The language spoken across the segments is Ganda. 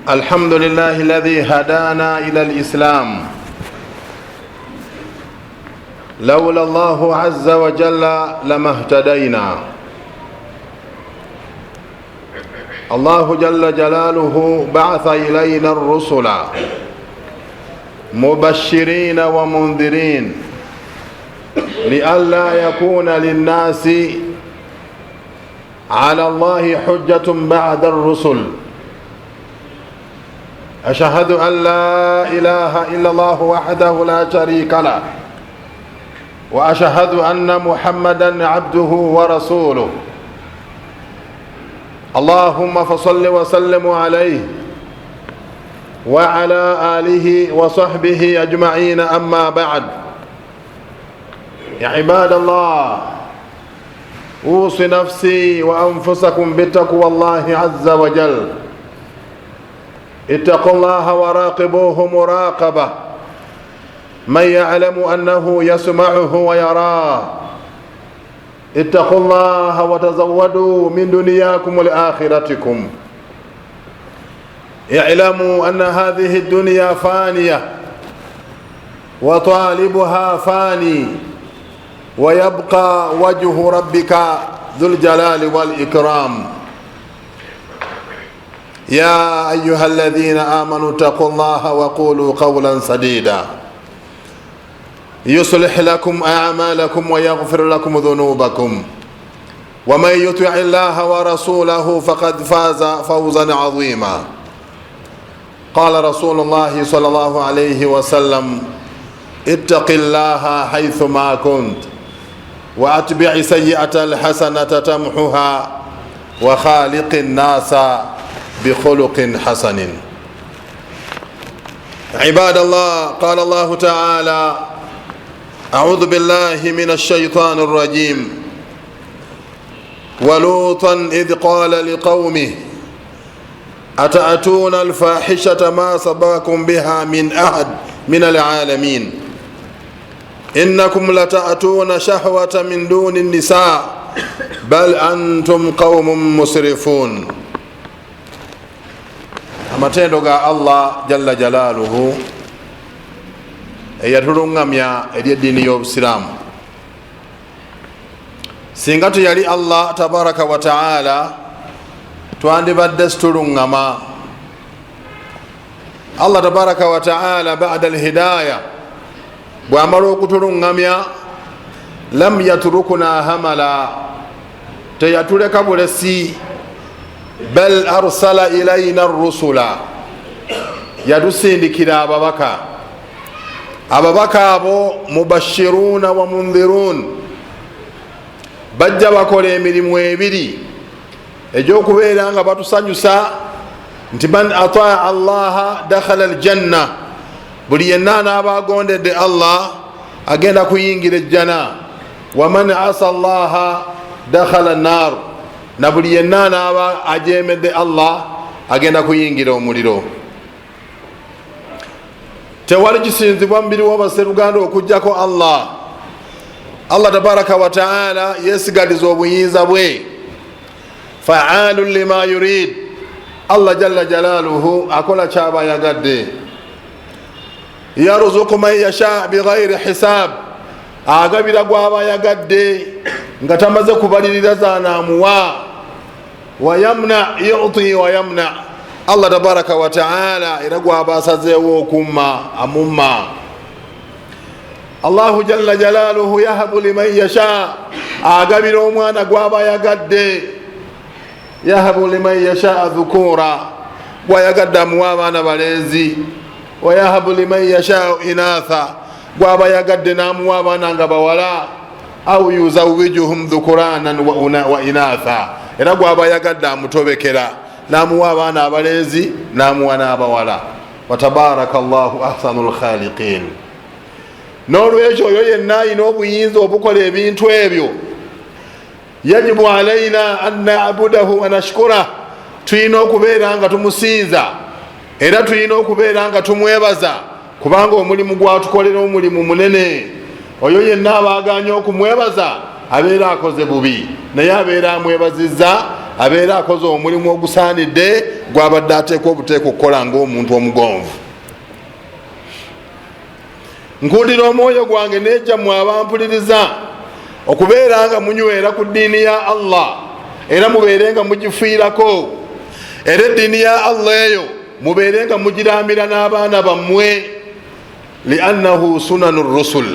الحمد لله الذي هدانا إلى الإسلام، لولا الله عز وجل لما اهتدينا. الله جل جلاله بعث إلينا الرسل مبشرين ومنذرين لئلا يكون للناس على الله حجة بعد الرسل. أشهد أن لا إله إلا الله وحده لا شريك له، وأشهد أن محمدا عبده ورسوله. اللهم فصل وسلم عليه وعلى آله وصحبه أجمعين، أما بعد. يا عباد الله، أوصي نفسي وأنفسكم بتقوى الله عز وجل. اتقوا الله وراقبوه مراقبة من يعلم أنه يسمعه ويراه. اتقوا الله وتزودوا من دنياكم لآخرتكم. اعلموا أن هذه الدنيا فانية وطالبها فاني، ويبقى وجه ربك ذو الجلال والإكرام. يا أيها الذين آمنوا اتقوا الله وقولوا قولا سديدا يصلح لكم أعمالكم ويغفر لكم ذنوبكم، ومن يطع الله ورسوله فقد فاز فوزا عظيما. قال رسول الله صلى الله عليه وسلم: اتق الله حيثما كنت، وأتبع سيئة الحسنة تمحها، وخالق الناس بخلق حسن. عباد الله، قال الله تعالى: أعوذ بالله من الشيطان الرجيم، ولوطا إذ قال لقومه أتأتون الفاحشة ما سبقكم بها من أحد من العالمين، إنكم لتأتون شهوة من دون النساء بل أنتم قوم مسرفون. Amatendo ga Allah jalla jalaluhu eyatulungamya eri eddiini y'obusiraamu. Singa teyali Allah tabaraka wa taala, twandibadde situlungama. Allah tabaraka wa taala bada alhidaya, bwamala okutulungamya, lam yatrukuna hamala, teyatuleka bulesi, bal arsala ilaina rusula, yatusindikira ababaka. Ababaka abo mubashiruna wa mundhirun, bajja bakola emirimu ebiri egyokubeera nga batusanyusa nti man ataa allaha dakhala aljanna, buli yenna anaaba agondedde Allah agenda kuyingira ejjana, waman asa allaha dakhala nar, na buli yenna anaaba ajemedde Allah agenda kuyingira omuliro. Tewali kisinzibwa mubiri w'abaseruganda okugjako Allah. Allah tabaraka wa taala yesigaliza obuyinza bwe, faalun lima yurid. Allah jalla jalaluhu akola kyaba ayagadde. Yaruzuku man yasha bighairi hisab, agabira gwaba ayagadde nga tamaze kubalirira zanamuwa. Wayamna yuti wayamna, Allah tabaraka wa taala era gwaba asazeewo okumma amumma. Allahu jalla jalaluhu yahabu liman yasha, agabira omwana gwaba ayagadde. Yahabu liman yasha dhukura, gwayagadde amuwa abaana balenzi. Wayahabu liman yasha inatha, gwaba ayagadde n'amuwa abaana nga bawala. Au yuzawijuhum dhukuranan wa inatha, era gwaba ayagadde amutobekera n'amuwa abaana abalenzi n'amuwa n'abawala. Watabaraka llahu ahsanu lkhaliqin. N'olwekyo oyo yenna ayina obuyinza obukola ebintu ebyo, yajibu alaina an nabudahu wanashkurah, tulina okubeera nga tumusinza era tulina okubeera nga tumwebaza, kubanga omulimu gwatukolera omulimu munene. Oyo yenna abaaganye okumwebaza abeera akoze bubi, naye abeera amwebazizza Abeera akoze omulimu ogusaanidde gwabadde ateekwa obuteeka okukola ngaomuntu omugonvu. Nkundira omwoyo gwange nejjammwe abampuliriza okubeera nga munywera ku ddiini ya Allah, era mubeere nga mugifiirako, era eddiini ya Allah eyo mubeere nga mugiramira n'abaana bammwe. Liannahu sunanu rusul,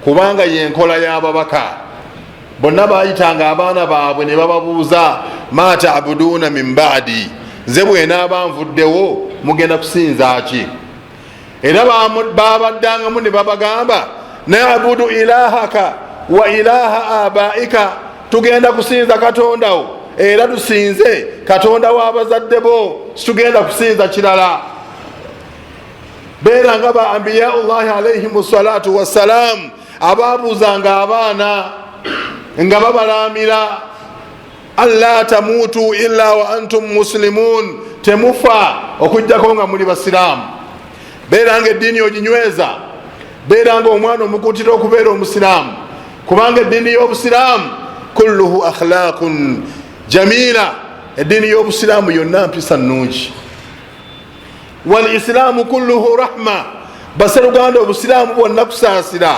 kubanga yenkola y'ababaka bonna. Bayitanga abaana baabwe ne bababuuza, ma tabuduuna min badi, nze bwenaaba nvuddewo mugenda kusinza ki? Era babaddangamu ne babagamba, nabudu ilahaka wa ilaha abaika, tugenda kusinza katondawo era tusinze katonda w'abazadde bo, situgenda kusinza kirala. Beera nga ba ambiyaullahi alaihim salatu wassalam ababuuzanga abaana nga babalamira, alla tamuutu illa wa antum muslimun, temufa okugjako nga muli basiraamu. Beera nga eddiini oginyweza, beera nga omwana omukutira okubeera omusiraamu, kubanga eddiini y'obusiraamu kulluhu akhlaqun jamila, eddiini y'obusiraamu yonna mpisa nnungi. Walislaamu kulluhu rahma, baseruganda, obusiraamu bwonna kusaasira.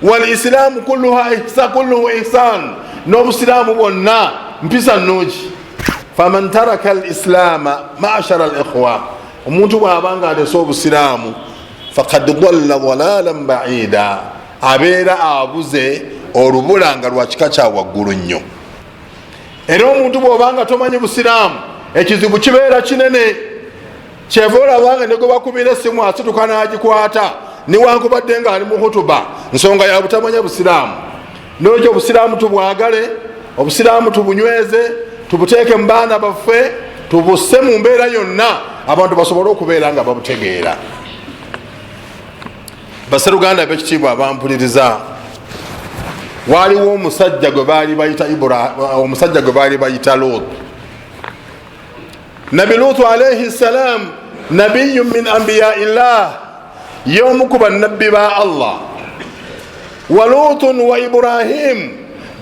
Walislaamu kulluhu ihsan, n'obusiraamu bwonna mpisa nnungi. Faman taraka alislaama, mashara alikhwa, omuntu bw'aba nga alese obusiraamu, fakad dalla dalalan baida, abeera abuze olubula nga lwa kika kya waggulu nnyo. Era omuntu bw'obanga tomanyi busiraamu, ekizibu kibeera kinene. Kyeva olabanga ne gwe bakubira essimu asituka n'agikwata niwankubadde nga ali mu hutuba, nsonga ya butamanya busiraamu. Nolwekyo obusiraamu tubwagale, obusiraamu tubunyweze, tubuteeke mu baana baffe, tubusse mu mbeera yonna abantu basobole okubeera nga babutegeera. Baseruganda abekitiibwa abampuliriza, waliwo omusajja gwe baali bayita, omusajja gwe baali bayita Lut. Nabi Lutu alaihi ssalam, nabiyu min ambiyaillah, y'omu ku bannabbi ba Allah. Wa Lutun wa Ibrahimu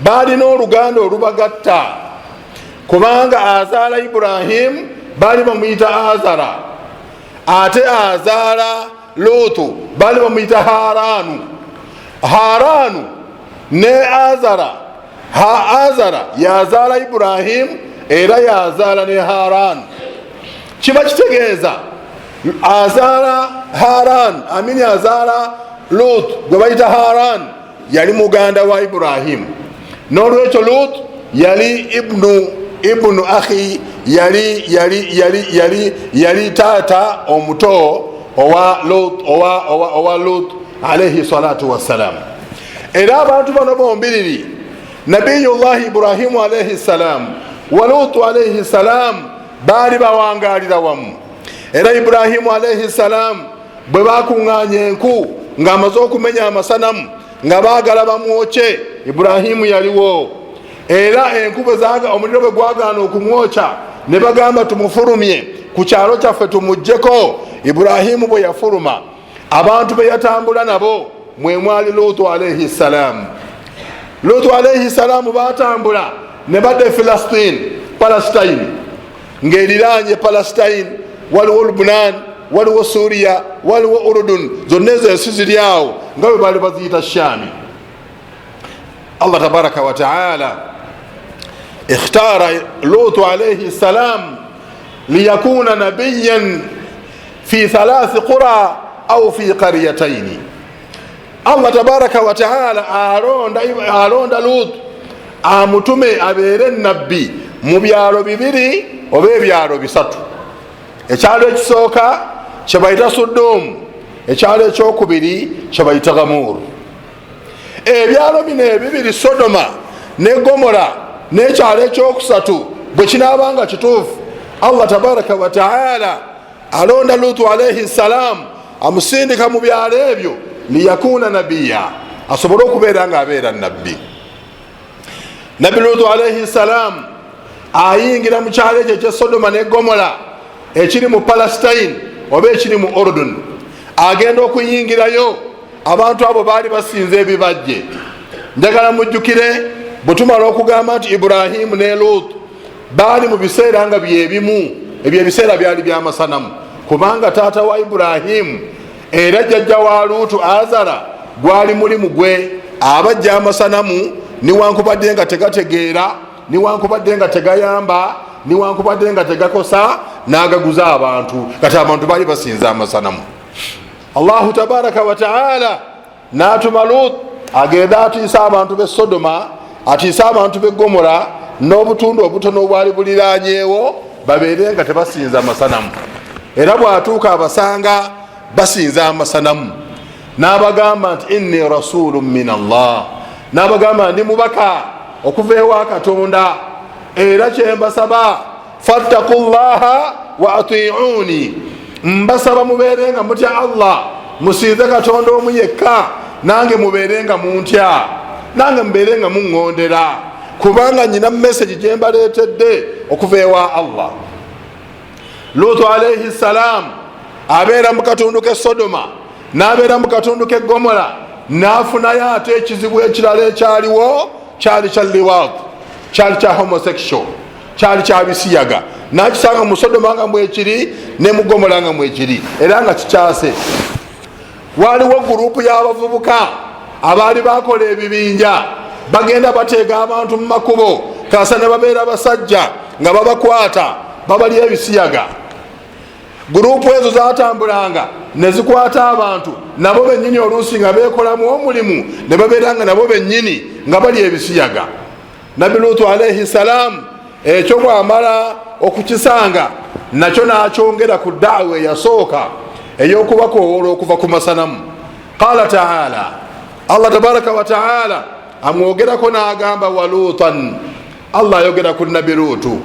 baalina oluganda olubagatta, kubanga azaala Ibrahimu baali bamuyita Azara, ate azaala Lutu baali bamuyita Haranu. Haranu ne Azara, ha Azara yazaala Ibrahimu era yazaala ne Haranu. Kiba kitegeeza azaala Haran, amini, azaala Lut gwe bayita Haran yali muganda wa Ibrahimu. N'olwekyo Lut yali ibnu akhi, yali yali yali yali yali taata omuto owa Lut, owa Lut alaihi salatu wassalam. Era abantu bano bombiriri, nabiyullahi Ibrahimu alaihi salam wa Lutu alaihi salam, baali bawangalira wamu. Era Ibrahimu alaihi salam bwe bakuŋŋaanya enku ng'amaze okumenya amasanamu nga baagala bamwokye, Ibrahimu yaliwo. Era enku omuliro bwe gwagaana okumwokya, ne bagamba tumufulumye ku kyalo kyaffe tumuggyeko. Ibrahimu bwe yafuluma, abantu be yatambula nabo mwe mwali Lutu alaihi salam. Lutu alaihi salamu batambula ne badda e Filastini, Palestine ng'eriraanye Palestine, waliwo Lubunan, waliwo Suriya, waliwo Urudun, zonna ezo ensi ziri awo nga bwe baali baziyita Shami. Allah tabaraka wataala ikhtara Lutu alaihi salam liyakuna nabiyan fi thalathi qura au fi qaryataini. Allah tabaraka wataala alonda Lut amutume abeere nabbi mu byalo bibiri oba ebyalo bisatu. Ekyalo ekisooka kyebayita Sudumu, ekyalo ekyokubiri kyebayita Gamur. Ebyalo bino ebibiri, Sodoma ne Gomora, n'ekyalo ekyokusatu bwe kinaabanga kituufu, Allah tabaraka wataala alonda Lutu alaihi ssalam amusindika mu byalo ebyo liyakuna nabiya, asobole okubeera nga abeera nabbi. Nabbi Lutu alaihi ssalam ayingira mu kyalo ekyo ekye Sodoma ne Gomora ekiri mu Palestine oba ekiri mu Ordon. Agenda okuyingirayo, abantu abo baali basinza ebibajje. Njagala mujjukire, bwe tumala okugamba nti Ibrahimu ne Lut Baali mu biseera nga byebimu. Ebyo ebiseera byali byamasanamu, kubanga taata wa Iburahimu era jjajja wa Luutu Azara gwali mulimu gwe, abajja amasanamu, niwankubadde nga tegategeera, niwankubadde nga tegayamba, niwankubadde nga tegakosa, n'agaguza abantu. Kati abantu baali basinza amasanamu. Allahu tabaraka wataala n'atuma Lut agende atiise abantu b'e Sodoma, atiise abantu b'e Gomora n'obutundu obutono obwali buliranyeewo, babeere nga tebasinza amasanamu. Era bw'atuuka abasanga basinza amasanamu, n'abagamba nti inni rasulu min Allah, n'abagamba ndi mubaka okuva ewa Katonda, era kyembasaba fattaku llaha wa atiuni, mbasaba mubeere nga mutya Allah, musinze Katonda omu yekka, nange mubeere nga muntya, nange mubeere nga muŋŋondera, kubanga nyina mesagi gyembaleetedde okuva ewa Allah. Lutu alaihi ssalaamu abeera mu katundu ke Sodoma, n'abeera mu katundu ke Gomora, n'afunayo ate ekizibu ekirala ekyaliwo, kyali kya liwat, kyali kya homosexual, kyali kya bisiyaga. Nakisanga mu Sodoma nga mwekiri, ne mu Gomora nga mwekiri, era nga kikyase. Waliwo gurupu y'abavubuka abaali bakola ebibinja, bagenda bateega abantu mu makubo, kasa ne babeera basajja nga babakwata babalya ebisiyaga. Gurupu ezo zatambulanga nezikwata abantu, nabo benyini oluusi nga bekolamu omulimu, ne babeera nga nabo benyini nga balya ebisiyaga. Nabi Lutu alaihi salaamu ekyo bwamala okukisanga nakyo nakyongera ku daawa eyasooka ey'okubakowoola okuva ku masanamu. Qala taala, Allah tabaraka wataala amwogerako n'agamba wa Lutan, Allah ayogera ku Nabi Lutu,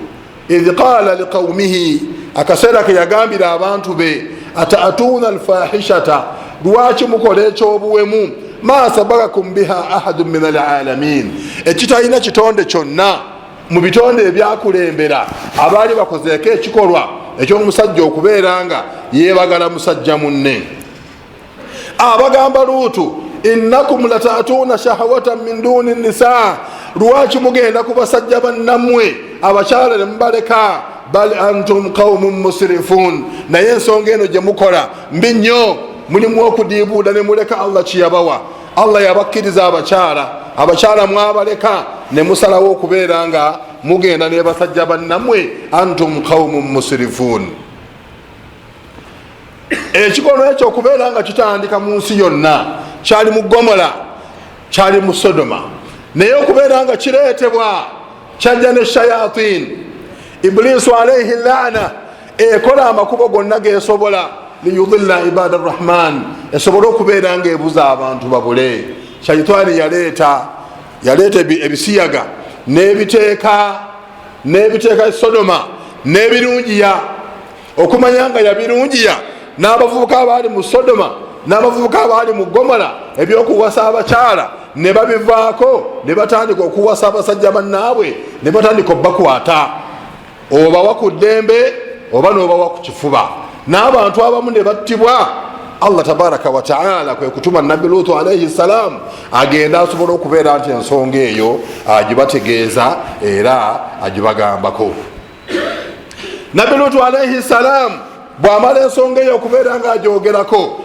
idh qala liqaumihi, akaseera ke yagambira abantu be, ataatuuna alfahishata, lwaki mukola ekyobuwemu, ma sabakakum biha ahadu min alalamin, ekitalina kitonde kyonna mu bitonde ebyakulembera abaali bakozeeko ekikolwa ekyomusajja okubeera nga yebagala musajja munne. Abagamba Luutu, innakum latatuuna shahawatan min duni nisa, lwaki mugenda ku basajja bannammwe, abakyala ne mubaleka? Bal antum qaumun musrifun, naye ensonga eno gye mukola mbi nnyo, mulimu okudiibuuda ne muleka Allah kiyabawa. Allah yabakkiriza abakyala, abakyala mwabaleka ne musalawo okubeera nga mugenda ne basajja bannammwe, antum qaumun musrifun. Ekikolwa ekyo okubeera nga kitandika mu nsi yonna, kyali mu Gomola, kyali mu Sodoma, naye okubeera nga kireetebwa kyajja ne shayatin. Ibulisu alaihi laana ekola amakubo gonna gesobola liyudilla ibada rrahman, esobole okubeera nga ebuza abantu babule. Shaitaani yaleeta ebisiyaga n'ebiteeka Sodoma n'ebirungiya, okumanya nga yabirungiya n'abavubuka abaali mu Sodoma n'abavubuka abaali mu Gomola ebyokuwasa abakyala ne babivaako, ne batandika okuwasa abasajja bannaabwe, ne batandika obbakwata, obawa ku ddembe oba n'obawa ku kifuba, n'abantu abamu ne battibwa. Allah tabaraka wataala kwe kutuma Nabbi Lutu alaihi ssalaamu agenda asobole okubeera nti ensonga eyo agibategeeza era agibagambako. Nabbi Lutu alaihi ssalaamu bwamala ensonga eyo okubeera nga agyogerako,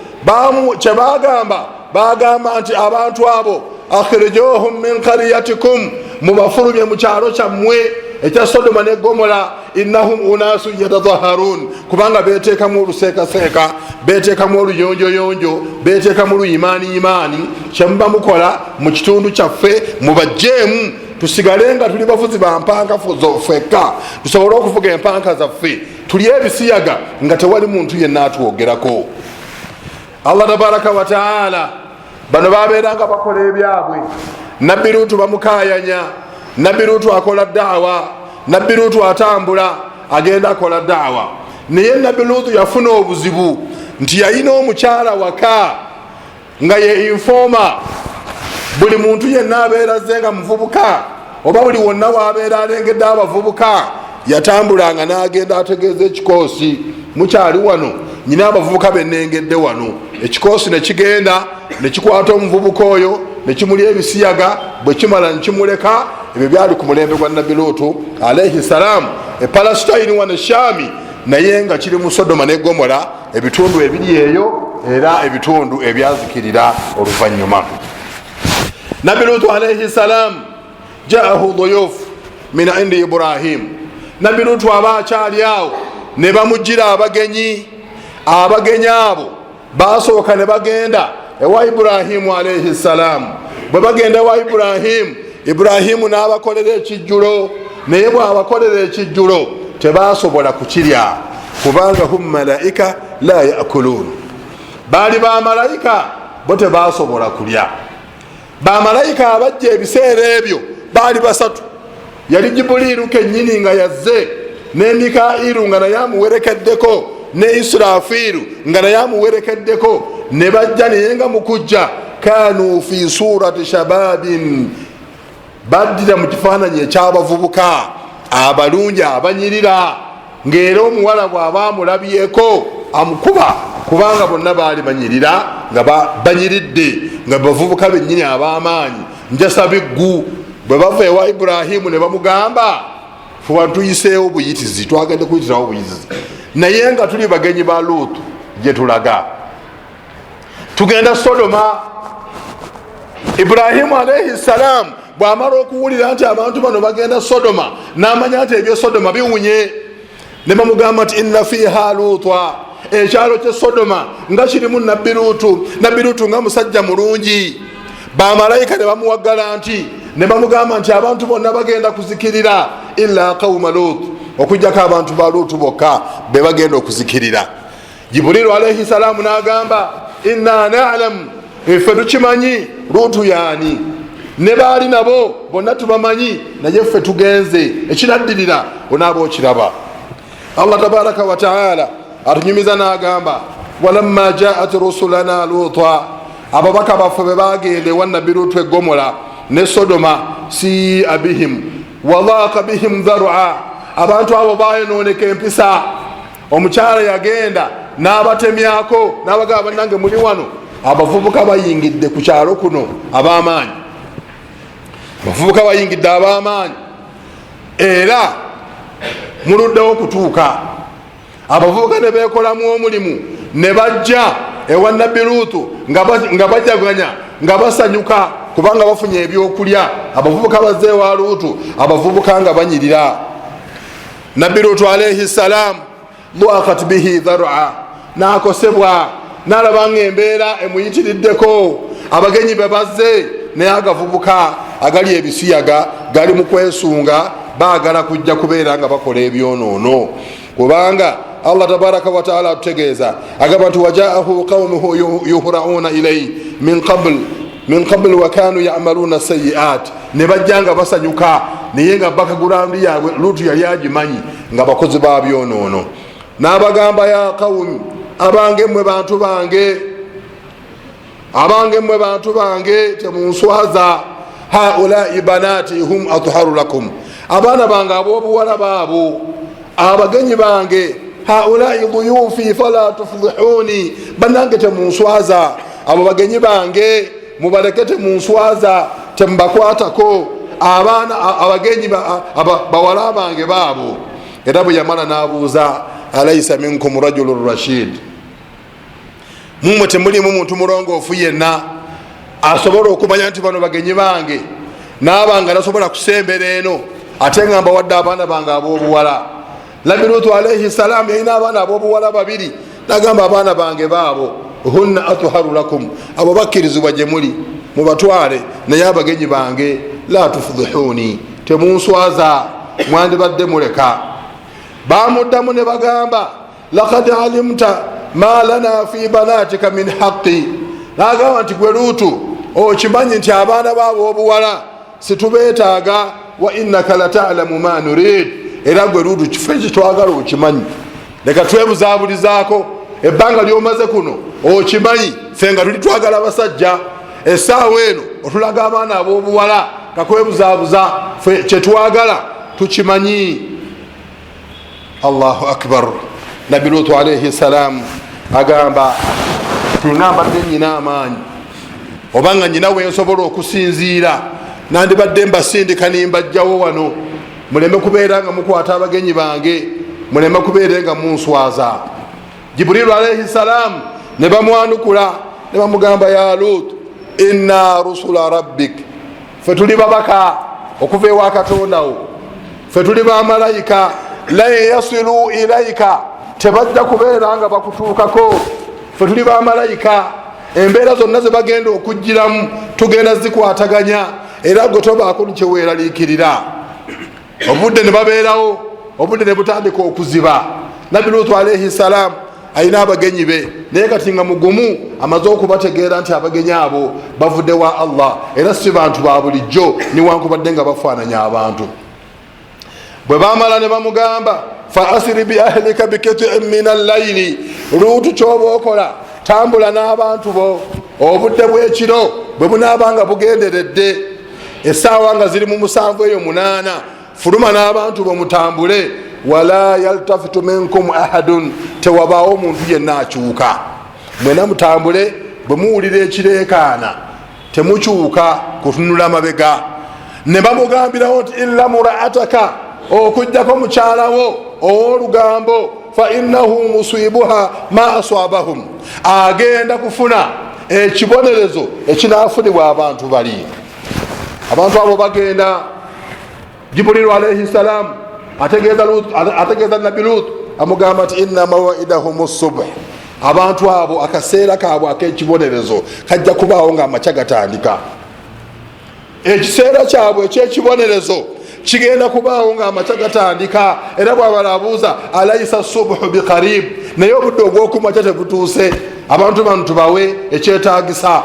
kyebagamba bagamba nti abantu abo akhirijuhum min qariyatikum, mubafulumye mu kyalo kyammwe ekya Sodoma ne Gomola, innahum unasun yatataharun, kubanga beteekamu oluseekaseeka, beteekamu oluyonjoyonjo, beteekamu oluyimaaniyimaani. Kyemuba mukola mu kitundu kyaffe mubajjeemu, tusigale nga tuli bavuzi ba mpanka ffekka, tusobole okuvuga empanka zaffe, tulye ebisiyaga nga tewali muntu yenna atwogerako. Allah tabaraka wataala, bano babeera nga bakola ebyabwe, Nabbi Luutu bamukayanya, Nabbi Luutu akola daawa, Nabbi Luutu atambula agenda akola daawa. Naye Nabbi Luutu yafuna obuzibu nti yalina omukyala waka nga ye informa buli muntu yenna abeera azze nga muvubuka, oba buli wonna wabeera alengedde abavubuka, yatambulanga n'agenda ategeeza ekikoosi, mukyali wano, nyina abavubuka benengedde wano. Ekikoosi nekigenda nekikwata omuvubuka oyo nekimulya ebisiyaga, bwe kimala nekimuleka. Ebyo byali ku mulembe gwa Nabbi Luutu alaihi salaamu e Palestine wano Shami, naye nga kiri mu Sodoma ne Gomora, ebitundu ebiri eyo era ebitundu ebyazikirira oluvannyuma. Nabbi Luutu alaihi salaamu jaahu duyuf min indi Ibrahim. Nabbi Luutu aba akyali awo ne bamujjira abagenyi. Abagenyi abo basooka ne bagenda ewa Iburahimu alaihi salaamu. Bwe bagenda ewa Iburahimu, Iburahimu n'abakolera ekijjulo, naye bw'abakolera ekijjulo tebasobola kukirya, kubanga hum malaika la yakulun, baali bamalayika bo tebasobola kulya. Bamalayika abajja ebiseera ebyo baali basatu: yali Jibuliiru kennyini nga yazze, ne Mikairu nga naye amuwerekeddeko, ne Israfiiru nga naye amuwerekeddeko. Ne bajja, naye nga mukujja kanu fi surati shababin, baddira mu kifaananyi ekyabavubuka abalungi abanyirira, ng'era omuwala bw'aba amulabyeko amukuba, kubanga bonna baali banyirira nga banyiridde nga bavubuka bennyini ab'amaanyi njasabiggu. Bwe bava ewa Iburahimu ne bamugamba, fuba tuyiseewo buyitizi, twagende kuyitirawo buyitizi, naye nga tuli bagenyi ba Luutu, gye tulaga tugenda Sodoma. Iburahimu alaihi salaamu bwamala okuwulira nti abantu bano bagenda Sodoma, n'amanya nti ebyo Sodoma biwunye. Ne bamugamba nti inna fiha Luutwa, ekyalo kye Sodoma nga kirimu Nabbi Luutu, Nabbi Luutu nga musajja mulungi. Bamalayika ne bamuwaggala nti ne bamugamba nti abantu bonna bagenda kuzikirira illa qauma Lut, okujjako abantu ba Luutu bokka be bagenda okuzikirira. Jibuliru alaihi salaamu n'agamba, inna nalamu, ffe tukimanyi Luutu yaani, ne baali nabo bonna tubamanyi, naye ffe tugenze, ekinaddirira onaaba okiraba. Allah tabaraka wataala atunyumiza n'agamba, walamma jaat rusulana Luuta, ababaka baffe bwe bagenda ewa Nabbi Luutu e Gomola ne Sodoma, siia bihim wadaka bihim dharua, abantu abo bayononeka empisa. Omukyala yagenda n'abatemyako n'abagamba, bannange muli wano, abavubuka bayingidde ku kyalo kuno ab'amaanyi, abavubuka bayingidde ab'amaanyi, era muluddewo okutuuka. Abavubuka ne beekolamu omulimu ne bajja ewa Nabbi Luutu nga bajaganya, nga basanyuka kubanga bafunye ebyokulya. Abavubuka bazze ewa Luutu, abavubuka nga banyirira. Nabbi Luutu alaihi salaamu dhakat bihi dharua, n'akosebwa n'alaba nga embeera emuyitiriddeko, abagenyi be bazze naye agavubuka agali ebisiyaga gali mu kwesunga, baagala kujja kubeera nga bakola ebyonoono. Kubanga Allah tabaraka wataala atutegeeza, agamba nti wajaahu qaumuhu yuhrauna ilaihi min qabl wakanu yamaluna sayiat, ne bajja nga basanyuka, naye nga bakagulandi yaabwe Luutu yali agimanyi nga bakozi ba byonoono. N'abagamba, ya qawumi, abange mmwe bantu bange, abange mmwe bantu bange, temunswaza, haulai banati hum atharu lakum, abaana bange ab'obuwala baabo, abagenyi bange, haulai duyufi fala tufdihuni, bannange temunswaza, abo bagenyi bange mubaleke, temunswaza, temubakwatako, abaana abagenyi bawala bange baabo. Era bwe yamala n'abuuza, alaisa minkum rajulu rashid, mumwe temulimu muntu mulongoofu yenna asobola okumanya nti bano bagenyi bange, naabanga nasobola kusembera eno, ate nga mbawadde abaana bange ab'obuwala? Nabi Luutu alaihi salaamu yalina abaana ab'obuwala babiri, nagamba, abaana bange baabo, hunna atharu lakum, abo bakkirizibwa gye muli, mubatwale, naye abagenyi bange la tufdihuni, temunswaza, mwandibadde muleka. Bamuddamu ne bagamba, lakad alimta ma lana fi banatika min haqi, nagamba nti gwe Luutu okimanyi nti abaana baabo obuwala situbeetaaga, wa innaka latalamu ma nurid, era gwe Luutu kifo ekitwagala okimanyi, leka twebuzabulizaako, ebbanga lyomaze kuno okimanyi fe nga tuli twagala abasajja, essaawa eno otulaga abaana ab'obuwala, kakwebuzabuza, fe kyetwagala tukimanyi. Allahu akbar! Nabi Luutu alaihi salaamu agamba, singa mbadde nyina amaanyi, oba nga nyina wensobola okusinziira, Nandibadde mbasindika nimbajjawo wano, muleme kubeera nga mukwata abagenyi bange, muleme kubeere nga munswaza. Jibuliru alaihi salaamu ne bamwanukula ne bamugamba, ya Lut, inna rusula rabbik, fe tuli babaka okuva ewa Katondawo, fe tuli bamalayika, lan yasilu ilaika, tebajja kubeera nga bakutuukako. Fe tuli bamalayika, embeera zonna zebagenda okugiramu tugenda zikwataganya, era gwe tobaako nikyeweeraliikirira. Obudde ne babeerawo, obudde ne butandika okuziba. Nabbi Lutu alaihi salaamu alina abagenyi be, naye kati nga mugumu, amaze okubategeera nti abagenyi abo bavudde wa Allah, era si bantu ba bulijjo niwankubadde nga bafaananya abantu. Bwe bamala ne bamugamba, fa asiri bi ahlika bikitiin min allaili, Luutu, kyoba okola, tambula n'abantu bo obudde bw'ekiro bwe bunaaba nga bugenderedde, essaawa nga ziri mu 7 eyo 8, fuluma n'abantu bo mutambule. Wala yaltafitu minkum ahadun, tewabaawo omuntu yenna akyuka, mwena mutambule. Bwe muwulira ekireekaana temukyuka kutunula mabega. Ne bamugambirawo nti illa muraataka, okugjako mukyalawo ow'olugambo, fa innahu musibuha ma aswabahum, agenda kufuna ekibonerezo ekinafunibwa abantu bali. Abantu abo bagenda. Jibuliru alaihi salam ategeeza Nabbi Lut, amugamba nti inna mawaidahum subh, abantu abo akaseera kaabwe ak'ekibonerezo kajja kubaawo nga amakya gatandika. Ekiseera kyabwe ekyekibonerezo kigenda kubaawo nga amakya gatandika. Era bwabala abuuza, alaisa subuhu bikarib, naye obudde obwokumakya tebutuuse? Abantu bano tubawe ekyetagisa.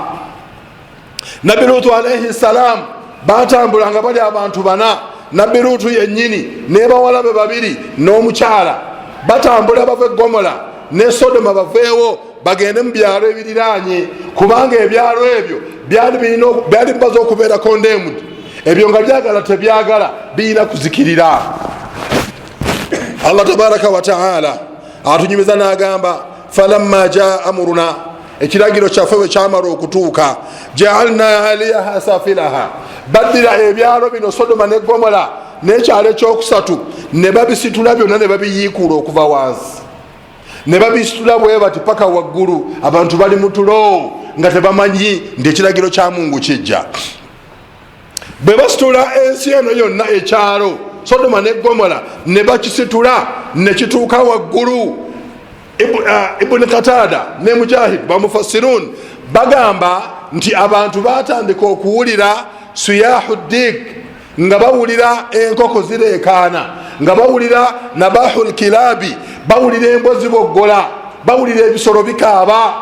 Nabbi Lutu alaihi salam batambula nga bali abantu bana, Nabbi Lutu yennyini nebawala be babiri n'omukyala. Batambula bava Egomola ne Sodoma, baveewo bagende mu byalo ebiriranye, kubanga ebyalo ebyo byali bimaze okubeera condemned. Ebyo nga byagala tebyagala birina kuzikirira. Allah tabaraka wataala atunyumiza n'agamba, falamma jaa amuruna, ekiragiro kyaffe bwe kyamala okutuuka, jaalna aliyaha safilaha, baddira ebyalo bino Sodoma ne Gomola n'ekyalo ekyokusatu ne babisitula byonna, ne babiyiikuula okuva wansi, ne babisitula bwe bati paka waggulu. Abantu bali mutulo nga tebamanyi nti ekiragiro kya Mungu kijja. Bwe basitula ensi eno yonna, ekyalo Sodoma ne Gomola ne bakisitula nekituuka waggulu. Ibuni Katada ne Mujahid bamufassirun bagamba nti abantu batandika okuwulira siyahu dik, nga bawulira enkoko zireekaana, nga bawulira nabahu lkilabi, bawulira embwa ziboggola, bawulira ebisolo bikaaba.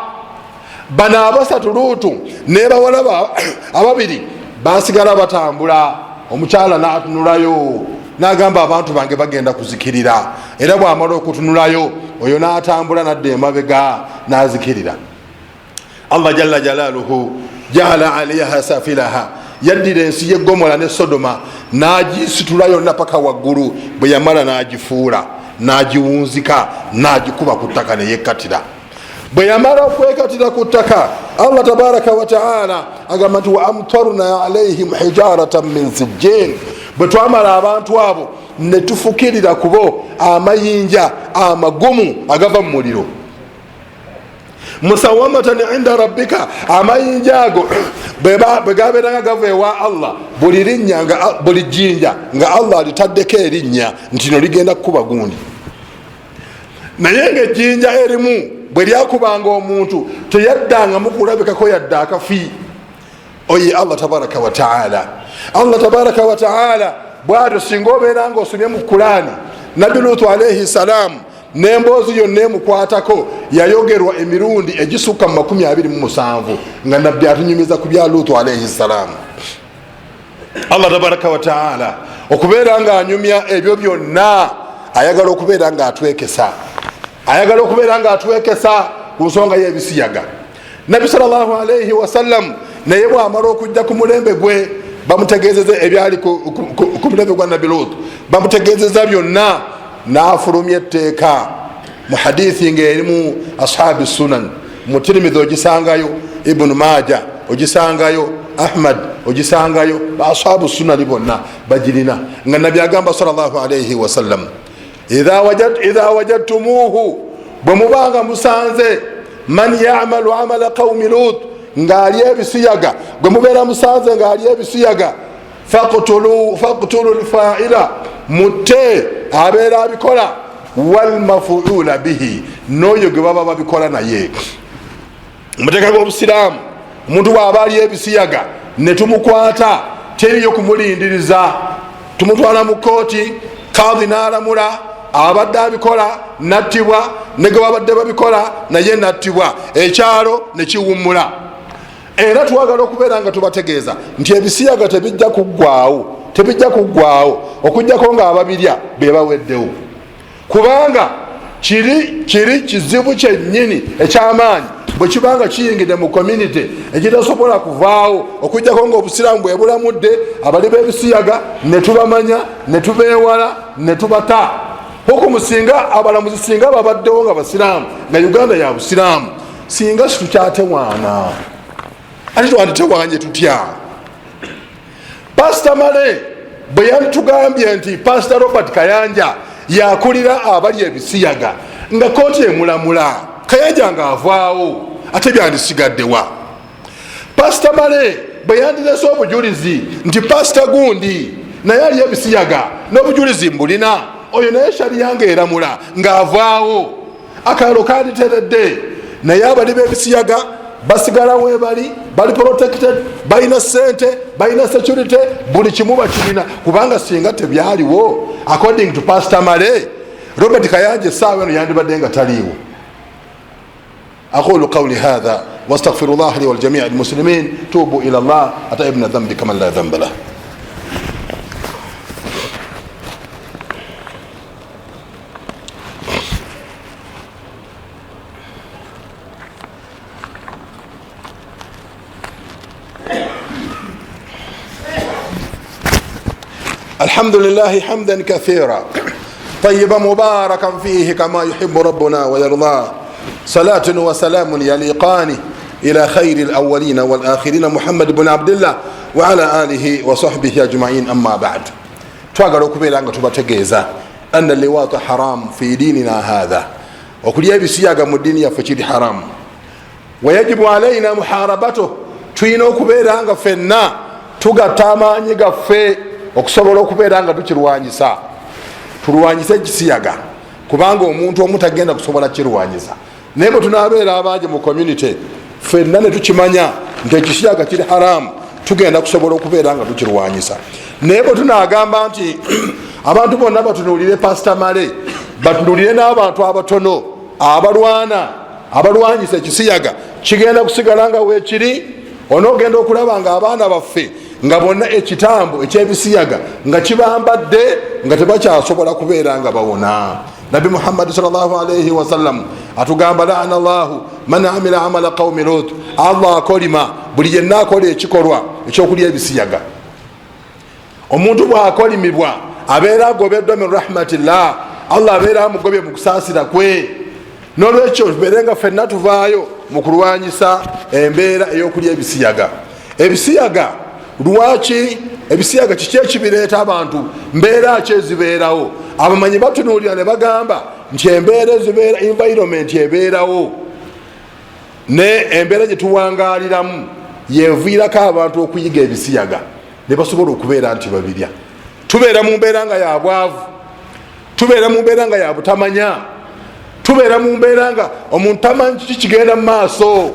Bano abasatu, Luutu nebawala ababiri, basigala batambula. Omukyala natunulayo nagamba, abantu bange bagenda kuzikirira. Era bwamala okutunulayo oyo natambula nadda emabega nazikirira. Allah jalla jalaluhu jaala aliyaha safilaha, yaddira ensi yegomola ne Sodoma nagisitula yonna paka waggulu. Bwe yamala nagifuula, nagiwunzika, nagikuba ku ttaka neyekkatira. Bwe yamala okwekatira ku ttaka, Allah tabaraka wataala agamba nti wa amtarna alaihim hijaratan min sijjin, bwe twamala abantu abo netufukirira kubo amayinja amagumu agava mu muliro, musawamatan inda rabbika. Amayinja ago bwe gabeeranga gava ewa Allah, buli linnya, buli jjinja nga Allah alitaddeko erinnya nti no ligenda kukuba gundi. Naye nga ejjinja erimu bwe lyakubanga omuntu teyaddangamu kulabikako yadde akafi. Oye Allah tabaraka wataala, Allah tabaraka wataala bwatyo. Singa obeera nga osomye mu Kurani, Nabbi Lutu alaihi salaamu n'emboozi yonna emukwatako yayogerwa emirundi egisukka mu 27 nga Nabbi atunyumiza ku bya Lutu alaihi salaamu. Allah tabaraka wataala okubeera nga anyumya ebyo byonna, ayagala okubeera nga atwekesa, ayagala okubeera nga atwekesa ku nsonga y'ebisiyaga. Nabbi salllahu alaihi wasallam naye bwamala okujja ku mulembe gwe, bamutegezeza ebyali ku mulembe gwa Nabbi Lut, bamutegezeza byonna, n'afulumya etteeka mu hadithi ngaerimu ashabi sunan, mu Tirimidhi ogisangayo, Ibunu Maja ogisangayo, Ahmad. Ogisangayo, baashabu sunani bonna bagirina, nga Nabbi agamba sallallahu alaihi wasallam, idha wajadtumuhu, bwe mubanga musanze man yamalu amala qaumi Lut, ng'ali ebisiyaga, gwe mubeera musanze ng'ali ebisiyaga, faqtulu lfaila, mutte abeera abikola, walmafuula bihi, n'oyo gwe baba babikola naye. Muteeka g'obusiraamu, omuntu bw'aba ali ebisiyaga ne tumukwata, teriyo kumulindiriza, tumutwala mu kooti, kadhi n'alamula, abadde abikola nattibwa, ne gwe babadde babikola naye nattibwa, ekyalo ne kiwummula. Era twagala okubeera nga tubategeeza nti ebisiyaga tebijja kuggwawo, tebijja kuggwawo okujjako nga ababirya be baweddewo, kubanga kiri kizibu kyennyini ekyamaanyi bwe kibanga kiyingidde mu community ekitasobola kuvaawo okujjako nga obusiraamu bwe bulamudde abali b'ebisiyaga ne tubamanya ne tubeewala ne tubata. Hukumu singa abalamuzi singa babaddewo nga basiraamu, nga Uganda ya busiraamu, singa situkyatewaana. Ate twanditewanye tutya? Pasita Male bwe yantugambye nti Pasita Robert Kayanja yakulira abali ebisiyaga, nga kooti emulamula, Kayanja ng'avaawo, ate byandisigaddewa? Pasita Male bwe yandirese obujulizi nti pasita gundi naye ali ebisiyaga n'obujulizi mbulina, oyo naye shariya ng'eramula ng'avaawo, akaalo kanditeredde. Naye abali b'ebisiyaga basigala webali, bali protected, balina sente, balina security, buli kimu bakirina. Kubanga singa tebyaliwo, according to Pastor Male, Robert Kayanja essaawa eno yandibadde nga taliiwo. Aqulu qawli hatha wastaghfiru llah li waljamii almuslimin, tubu ila llah ata ibna dhambi kaman la dhamba lah. الحمد لله حمدا كثيرا طيبا مباركا فيه كما يحب ربنا ويرضاه، صلاة وسلام يليقان إلى خير الأولين والآخرين محمد بن عبد الله وعلى آله وصحبه أجمعين، أما بعد. Twagala okubeera nga tubategeeza anna liwaata haram fi dinina hatha, okulya ebisiyaga mu ddiini yaffe kiri haramu. Wayajibu alaina muharabatuh, tulina okubeera nga ffenna tugatta amaanyi gaffe okusobola okubeera nga tukirwanyisa, tulwanyise ekisiyaga, kubanga omuntu omu tagenda kusobola kirwanyisa. Naye bwe tunaabeera abangi mu community ffenna ne tukimanya nti ekisiyaga kiri haramu, tugenda kusobola okubeera nga tukirwanyisa. Naye bwe tunaagamba nti abantu bonna batunuulire Pasita Male, batunuulire n'abantu abatono abalwana abalwanyisa ekisiyaga, kigenda kusigala nga weekiri. Onoogenda okulaba nga abaana baffe nga bonna ekitambo ekyebisiyaga nga kibambadde, nga tebakyasobola kubeera nga bawona. Nabbi Muhammadi salllahalaihi wasallam atugamba, laana llahu man amila amala qaumi Lut, Allah akolima buli yenna akola ekikolwa ekyokulya ebisiyaga. Omuntu bwakolimibwa abeera agobeddwa min rahmatillah, Allah abeera amugobye mu kusaasira kwe. Nolwekyo tubeere nga ffenna tuvaayo mu kulwanyisa embeera ey'okulya ebisiyaga. Ebisiyaga lwaki? Ebisiyaga kiki ekibireeta? Abantu mbeera ki ezibeerawo? Abamanyi batunuulira ne bagamba nti embeera ezibeera, environment ebeerawo ne embeera gye tuwangaaliramu yeviirako abantu okuyiga ebisiyaga ne basobola okubeera nti babirya. Tubeera mu mbeera nga ya bwavu, tubeera mu mbeera nga ya butamanya, tubeera mu mbeera nga omuntu tamanyi kiki kigenda mu maaso.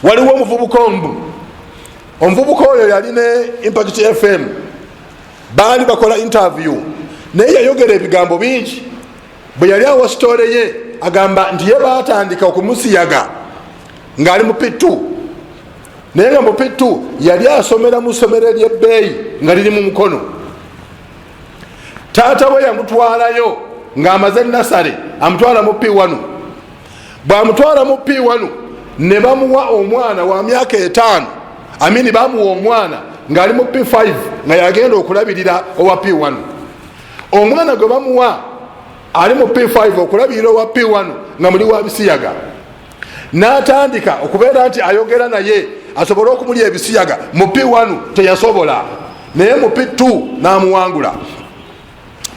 Waliwo omuvubuka omu, omuvubuka oyo yali ne Impact FM, baali bakola interview, naye yayogera ebigambo bingi. Bwe yali awa sitore ye, agamba nti ye baatandika okumusiyaga ng'ali mu P2, naye nga mu P2 yali asomera mu ssomero eryebbeeyi nga liri mu Mukono. Taata we yamutwalayo ng'amaze nasale, amutwala mu P1. Bwamutwala mu P1 ne bamuwa omwana wa myaka 5, amini bamuwa omwana ng'ali mu P5 nga yagenda okulabirira owa P1. Omwana gwe bamuwa ali mu P5 okulabirira owa P1 nga muli wa bisiyaga. N'atandika okubeera nti ayogera naye asobole okumulya ebisiyaga. Mu P1 teyasobola, naye mu P2 n'amuwangula,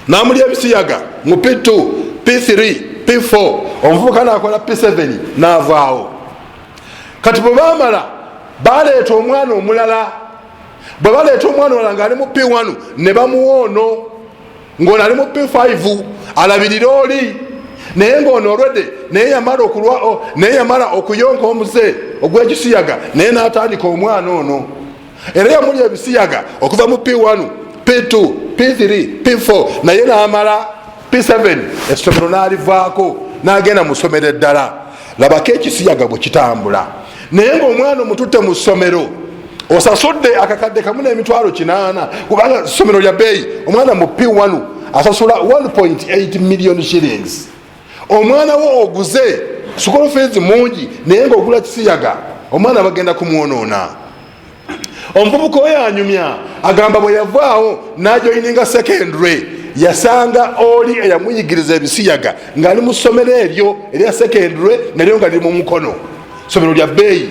n'amulya ebisiyaga mu P2, P3, P4. Omuvubuka n'akola P7 n'avaawo. Kati bwe bamala, baleeta omwana omulala. Bwe baleeta omwana omulala ng'ali mu P1, ne bamuwa ono ng'ono ali mu P5 alabirire oli, naye ng'ono olwedde naye yamala okuyonka omuze ogw'ekisiyaga, naye n'atandika omwana ono. Era yamulya ebisiyaga okuva mu P1, P2, P3, P4, naye n'amala P7, essomero n'alivaako n'agenda mu ssomero eddala. Labako ekisiyaga bwe kitambula. Naye ngaomwana omututte mu ssomero, osasudde 1,800,000, kubanga ssomero lya bbeeyi. Omwana mu P1 asasula 1.8 million shillings. Omwana wo oguze school fees mungi, naye ngaogula kisiyaga. Omwana bagenda kumwonoona. Omuvubuka oyo anyumya, agamba bwe yavaawo n'ajoininga secondary, yasanga oli eyamuyigiriza ebisiyaga ng'ali mu ssomero eryo erya secondary, nalyo nga liri mu Mukono, ssomero lya bbeeyi.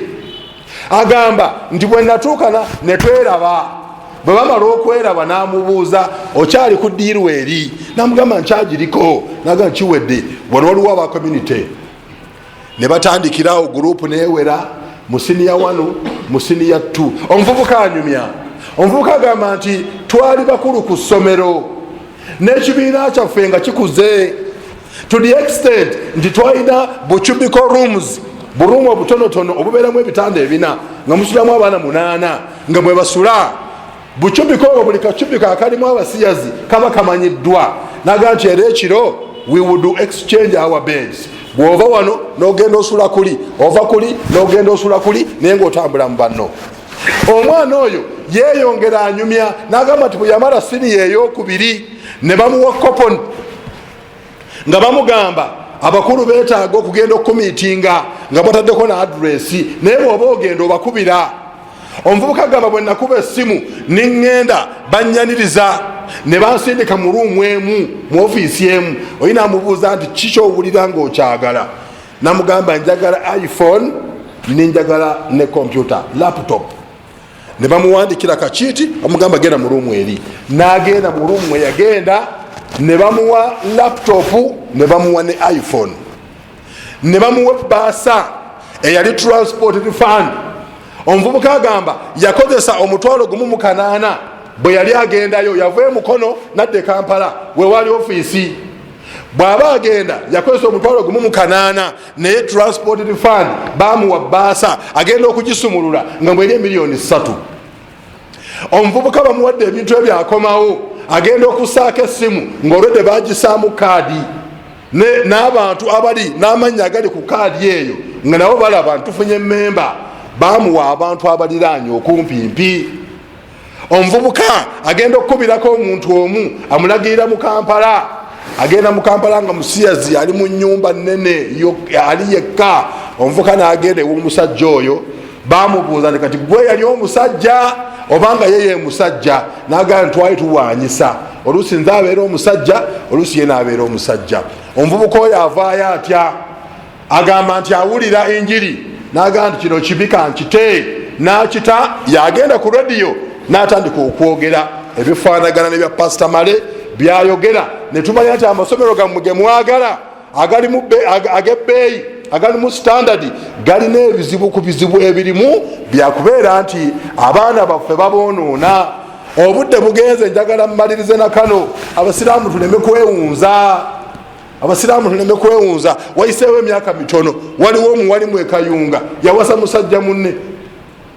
Agamba nti bwe natuukana netweraba, bwe bamala okweraba, n'amubuuza, "Okyali ku ddiiru eri?" Namugamba, "Nkyagiriko." Nagamba, "Kiwedde." Wano waliwo aba community ne batandikirawo group newera mu senior 1, mu senior 2. Omuvubuka anyumya, omuvubuka agamba nti twali bakulu ku ssomero n'ekibiina kyaffe nga kikuze to the extent nti twalina bu cubicle rooms, bu room obutonotono obubeeramu ebitanda ebina nga musulamu abaana munaana nga bwe basula. Bu cubicle obwo, buli ka cubicle akalimu abasiyazi kaba kamanyiddwa. Naga nti era ekiro we would exchange our beds. Bw'ova wano n'ogenda osula kuli, ova kuli n'ogenda osula kuli, naye ngaotambula mu banno. Omwana oyo yeeyongera anyumya n'agamba nti bwe yamala siniya eyokubiri, ne bamuwa coupon nga bamugamba abakulu beetaaga okugenda okumiitinga, nga bataddeko na address, naye bw'oba ogenda obakubira. Omuvubuka agamba, bwe nakuba essimu niŋŋenda, banyaniriza ne bansindika mu room emu mu ofiisi emu. Oyi namubuuza nti, "Kikyowulira ngaokyagala?" Namugamba, "Njagala iPhone, ninjagala ne computer laptop." Ne bamuwandikira kakiiti, bamugamba, "Genda mu room eri." N'agenda mu room weyagenda, ne bamuwa laptop, ne bamuwa ne iPhone, ne bamuwa ebbaasa eyali transport fund. Omuvubuka agamba yakozesa 1,800 bwe yali agendayo. Yava eMukono nadda e Kampala wewali ofiisi. Bw'aba agenda yakozesa 1,800, naye transport fund bamuwa bbaasa, agenda okugisumulula nga mweri 3 miliyoni. Omuvubuka bamuwadde ebintu ebyo, akomawo, agenda okusaako essimu ng'olwedde bagisaamu kaadi n'abantu abali n'amannya agali ku kaadi eyo, nga nabo balaba ntufunye memba. Bamuwa abantu abaliraanye okumpimpi. Omuvubuka agenda okukubirako omuntu omu amulagirira mu Kampala. Agenda mu Kampala nga musiyazi ali mu nyumba nene, ali yekka. Omuvubuka n'agenda ew'omusajja oyo, bamubuuza nti, "Kati gwe yali omusajja obanga ye ye musajja?" Nagamba, "Twali tuwanyisa, oluusi nze abeera omusajja, oluusi ye naabeera omusajja." Omuvubuka oyo avaayo atya? Agamba nti awulira enjiri, nagamba nti kino kibi, kankite. Nakita, yagenda ku rediyo natandika okwogera ebifaanagana nebya Pasita Male byayogera, netumanya nti amasomero gammwe gemwagala agebbeeyi, agalimu standard, galina ebizibu ku bizibu ebirimu byakubeera nti abaana baffe baboonoona. Obudde bugenze, njagala mmalirize nakano. Abasiraamu tuleme kwewunza, abasiraamu tuleme kwewunza. Wayiseewo emyaka mitono, waliwo omuwalimu eKayunga yawasa musajja munne.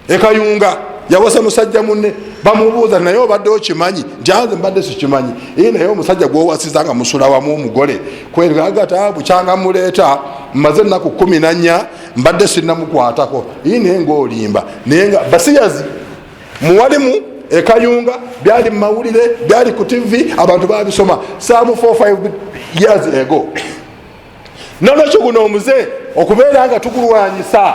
EKayunga yawasa musajja munne. Bamubuuza, "Naye obadde okimanyi?" Nti, "Anze mbadde sikimanyi." Ee, naye omusajja gwowasiza nga musula wamu, omugole kwegagata bukyanga muleeta, mmaze ennaku 14 mbadde sinnamukwatako. Ii, naye ngaolimba. Naye nga basiyazi. Muwalimu eKayunga, byali mumawulire, byali ku TV, abantu babisoma some 45 years ago. Nolwekyo guno omuze okubeera nga tugulwanyisa.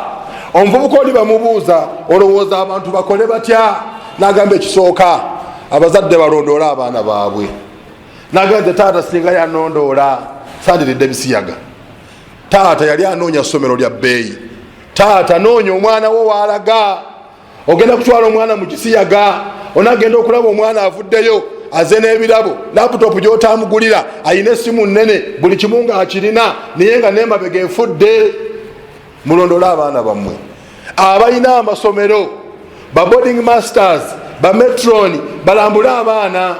Omuvubuka oli bamubuuza, "Olowooza abantu bakole batya?" Nagamba, "Ekisooka, abazadde balondoole abaana baabwe." Nagamba nze taata singa yanondoola, sandiridde bisiyaga. Taata yali anoonya ssomero lya bbeeyi. Taata, noonya omwana wo waalaga. Ogenda kutwala omwana mu kisiyaga, onagenda okulaba omwana avuddeyo aze n'ebirabo, laptop gyotamugulira, ayina essimu nene, buli kimu nga akirina, naye nga nemabega efudde. Mulondole abaana bammwe. Abalina amasomero, ba boarding masters, ba matron, balambule abaana.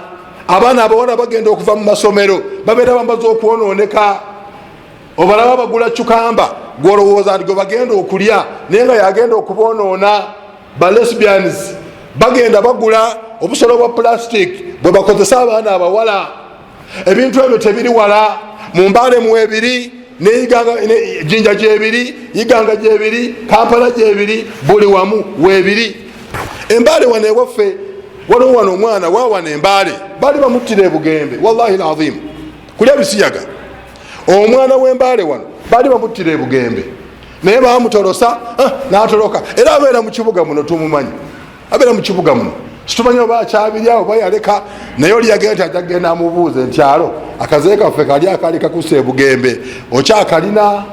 Abaana abawala bagenda okuva mu masomero babeera bambaze okwononeka. Obalaba bagula cukamba, gwolowooza nti gwe bagenda okulya, naye nga yagenda okubonoona. Ba lesbians bagenda bagula obusolo bwa plastic bwe bakozesa abaana abawala. Ebintu ebyo tebiri wala, mu Mbale mwebiri, Jinja gyebiri, Iganga gyebiri, Kampala gyebiri, buli wamu webiri. Embaale wano ewaffe waliwo wano omwana wawana Embaale baali bamuttira ebugembe, wallahi lazim, kulya bisiyaga. Omwana w'Embaale wano baali bamuttira ebugembe, naye bamutolosa natoloka, era abeera mu kibuga muno, tumumanyi, abeera mu kibuga muno. Situmanyi oba akyabiri awo oba yaleka, naye oli yagenda nti ajja kugenda amubuuze nti alo akazeeyi kaffe kali akali kakusa ebugembe okyakalina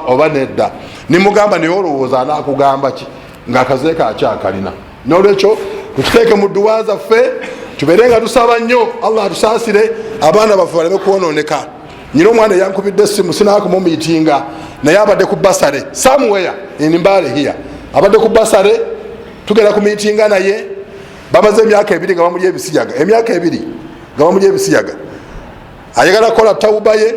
oba nedda. Nimugamba, naye olowooza anakugamba ki ngaakazeeyi akyakalina? Nolwekyo tukiteeke mu dduwa zaffe, tubeere nga tusaba nnyo Allah atusaasire, abaana baffe baleme kwononeka. Nyina omwana eyankubidde essimu, sinakumumiitinga, naye abadde ku bursary somewhere in Mbale here, abadde ku bursary, tugenda ku miitinga naye. Bamaze emyaka 2 nga bamulya ebisiyaga, emyaka 2 nga bamulya ebisiyaga. Ayagala kukola tawuba ye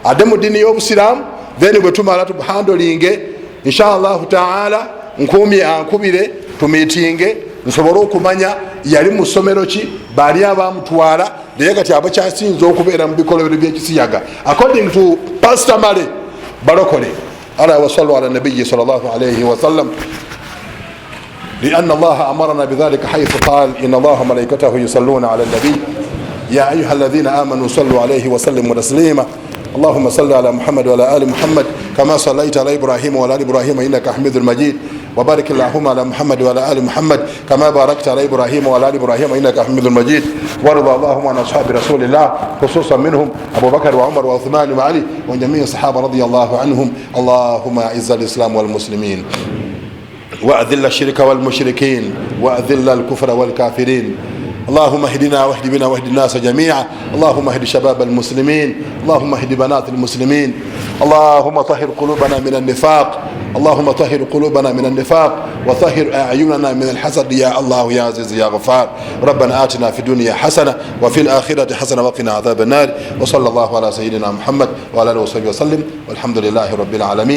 adde mu ddiini y'obusiraamu, then bwe tumala tuhandlinge inshallahu taala. Nkumye ankubire tumiitinge nsobole okumanya yali mu ssomero ki, baali abamutwala, naye kati abakyasinza okubeera mu bikolobero byekisiyaga according to Pastor Male balokole. Ala wasallu ala nabiyi sal llah alaihi wasallam, لأن الله أمرنا بذلك حيث قال: إن الله وملائكته يصلون على النبي يا أيها الذين آمنوا صلوا عليه وسلموا تسليما. اللهم صل على محمد وعلى آل محمد كما صليت على إبراهيم وعلى آل إبراهيم إنك حميد مجيد، وبارك اللهم على محمد وعلى آل محمد كما باركت على إبراهيم وعلى آل إبراهيم إنك حميد مجيد. وارض اللهم عن أصحاب رسول الله، خصوصا منهم أبو بكر وعمر وعثمان وعلي وجميع الصحابة رضي الله عنهم. اللهم أعز الإسلام والمسلمين، وأذل الشرك والمشركين، وأذل الكفر والكافرين. اللهم اهدنا واهد بنا واهد الناس جميعا. اللهم اهد شباب المسلمين، اللهم اهد بنات المسلمين. اللهم طهر قلوبنا من النفاق، اللهم طهر قلوبنا من النفاق، وطهر أعيننا من الحسد، يا الله يا عزيز يا غفار. ربنا آتنا في الدنيا حسنة وفي الآخرة حسنة وقنا عذاب النار. وصلى الله على سيدنا محمد وعلى آله وصحبه وسلم، والحمد لله رب العالمين.